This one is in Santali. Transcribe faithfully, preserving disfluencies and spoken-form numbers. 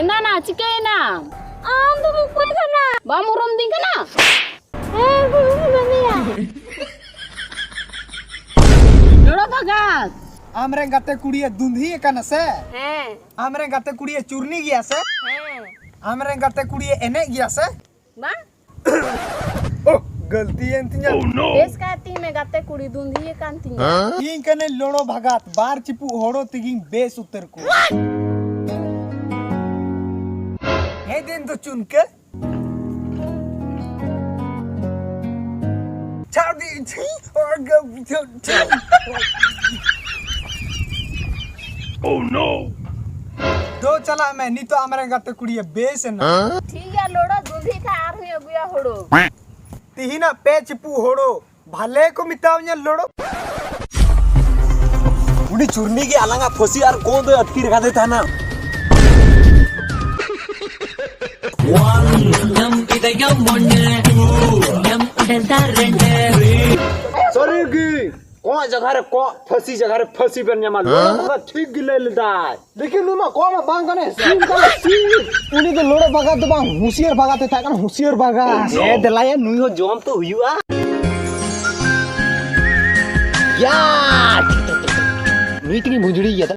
ᱮᱱᱟᱱᱟ ᱪᱤᱠᱟᱹᱭᱮᱱᱟ? ᱟᱢ ᱫᱚᱢ ᱚᱠᱚᱭ ᱠᱟᱱᱟ? ᱵᱟᱢ ᱩᱨᱩᱢ ᱫᱤᱧ ᱠᱟᱱᱟ? ᱦᱮᱸ, ᱩᱨᱩᱢ ᱢᱮᱭᱟ᱾ ᱞᱚᱲᱚ ᱵᱷᱟᱜᱟᱛ᱾ ᱟᱢᱨᱮᱱ ᱜᱟᱛᱮ ᱠᱩᱲᱤᱭᱮ ᱫᱩᱸᱫᱷᱤ ᱟᱠᱟᱱᱟ ᱥᱮ? ᱦᱮᱸ᱾ ᱟᱢᱨᱮᱱ ᱜᱟᱛᱮ ᱠᱩᱲᱤᱭᱮ ᱪᱩᱨᱱᱤ ᱜᱮᱭᱟ ᱥᱮ? ᱦᱮᱸ᱾ ᱟᱢᱨᱮᱱ ᱜᱟᱛᱮ ᱠᱩᱲᱤᱭᱮ ᱮᱱᱮᱡ ᱜᱮᱭᱟ ᱥᱮ? ᱵᱟᱝ᱾ ᱳᱦ, ᱜᱟᱹᱞᱛᱤᱭᱮᱱ ᱛᱤᱧᱟ᱾ ᱵᱮᱥ ᱠᱟᱭ ᱛᱤᱧ ᱢᱮ, ᱜᱟᱛᱮ ᱠᱩᱲᱤ ᱫᱩᱸᱫᱷᱤ ᱟᱠᱟᱱ ᱛᱤᱧᱟ᱾ ᱤᱧ ᱠᱟᱹᱱᱟᱹᱧ ᱞᱚᱲᱚ ᱵᱷᱟᱜᱟᱛ, ᱵᱟᱨ ᱪᱤᱯᱩᱜ ᱦᱳᱲᱳ ᱛᱮᱜᱤᱧ ᱵᱮᱥ ᱩᱛᱟᱹᱨ ᱠᱚᱣᱟ᱾ ᱦᱮᱸ ᱫᱤᱱ ᱫᱚ ᱪᱩᱱᱠᱟᱹ᱾ ᱪᱷᱟᱲ ᱫᱤ, ᱪᱷᱤ, ᱚ, ᱜᱚ, ᱪᱷᱤ, ᱪᱷᱤ᱾ Oh no! ᱫᱚ ᱪᱟᱞᱟᱜ ᱢᱮ, ᱱᱤᱛᱚᱜ ᱟᱢᱨᱮᱱ ᱜᱟᱛᱮ ᱠᱩᱲᱤᱭᱮ ᱵᱮᱥ ᱮᱱᱟ᱾ ᱴᱷᱤᱠ ᱜᱮᱭᱟ, ᱞᱚᱲᱚ ᱫᱩᱸᱫᱷᱤ ᱠᱷᱟᱱ ᱟᱨᱦᱚᱸᱧ ᱟᱹᱜᱩᱭᱟ ᱦᱳᱲᱳ᱾ ᱛᱤᱦᱤᱧᱟᱜ ᱯᱮ ᱪᱤᱯᱩ ᱦᱳᱲᱳ, ᱵᱷᱟᱞᱮ ᱠᱚ ᱢᱮᱛᱟᱣᱧᱟ ᱞᱚᱲᱚ᱾ ᱩᱱᱤ ᱪᱩᱨᱱᱤ ᱜᱮ ᱟᱞᱟᱝᱟᱜ ᱯᱷᱟᱹᱥᱤ ᱟᱨ ᱠᱚᱸᱜ ᱫᱚᱭ ᱟᱹᱛᱠᱤᱨ ᱟᱠᱟᱫᱮ ᱛᱟᱦᱮᱱᱟ᱾ ᱧᱟᱢ ᱠᱮᱫᱮᱭᱟᱢ ᱢᱚᱱᱮ, ᱧᱟᱢ ᱠᱮᱫᱟ ᱨᱮᱸᱰᱮ᱾ ᱥᱟᱹᱨᱤ ᱜᱮ, ᱠᱚᱸᱜ ᱡᱟᱭᱜᱟ ᱨᱮ ᱠᱚᱸᱜ, ᱯᱷᱟᱹᱥᱤ ᱡᱟᱭᱜᱟ ᱨᱮ ᱯᱷᱟᱹᱥᱤ ᱵᱮᱱ ᱧᱟᱢᱟ᱾ ᱞᱚᱲᱚ ᱵᱟᱵᱟ ᱴᱷᱤᱠ ᱜᱮ ᱞᱟᱹᱭ ᱞᱮᱫᱟᱭ᱾ ᱞᱮᱠᱤᱱ ᱱᱩᱭ ᱢᱟ ᱠᱚᱸᱜ ᱢᱟ ᱵᱟᱝ ᱠᱟᱱᱟᱭ, ᱥᱤᱢ ᱠᱟᱱᱟᱭ, ᱥᱤᱢ᱾ ᱩᱱᱤ ᱫᱚ ᱞᱚᱲᱚ ᱵᱟᱜᱟᱛ ᱫᱚ ᱵᱟᱝ, ᱦᱩᱥᱤᱭᱟᱹᱨ ᱵᱟᱜᱟᱛ ᱮ ᱛᱟᱦᱮᱸ ᱠᱟᱱᱟ, ᱦᱩᱥᱤᱭᱟᱹᱨ ᱵᱟᱜᱟᱛ᱾ ᱦᱮᱸ, ᱫᱮᱞᱟᱭᱟ, ᱱᱩᱭ ᱦᱚᱸ ᱡᱚᱢ ᱛᱚ ᱦᱩᱭᱩᱜᱼᱟ᱾ ᱭᱟ! ᱱᱩᱭ ᱛᱮᱜᱮ ᱵᱷᱩᱸᱡᱲᱤ ᱜᱮᱭᱟ᱾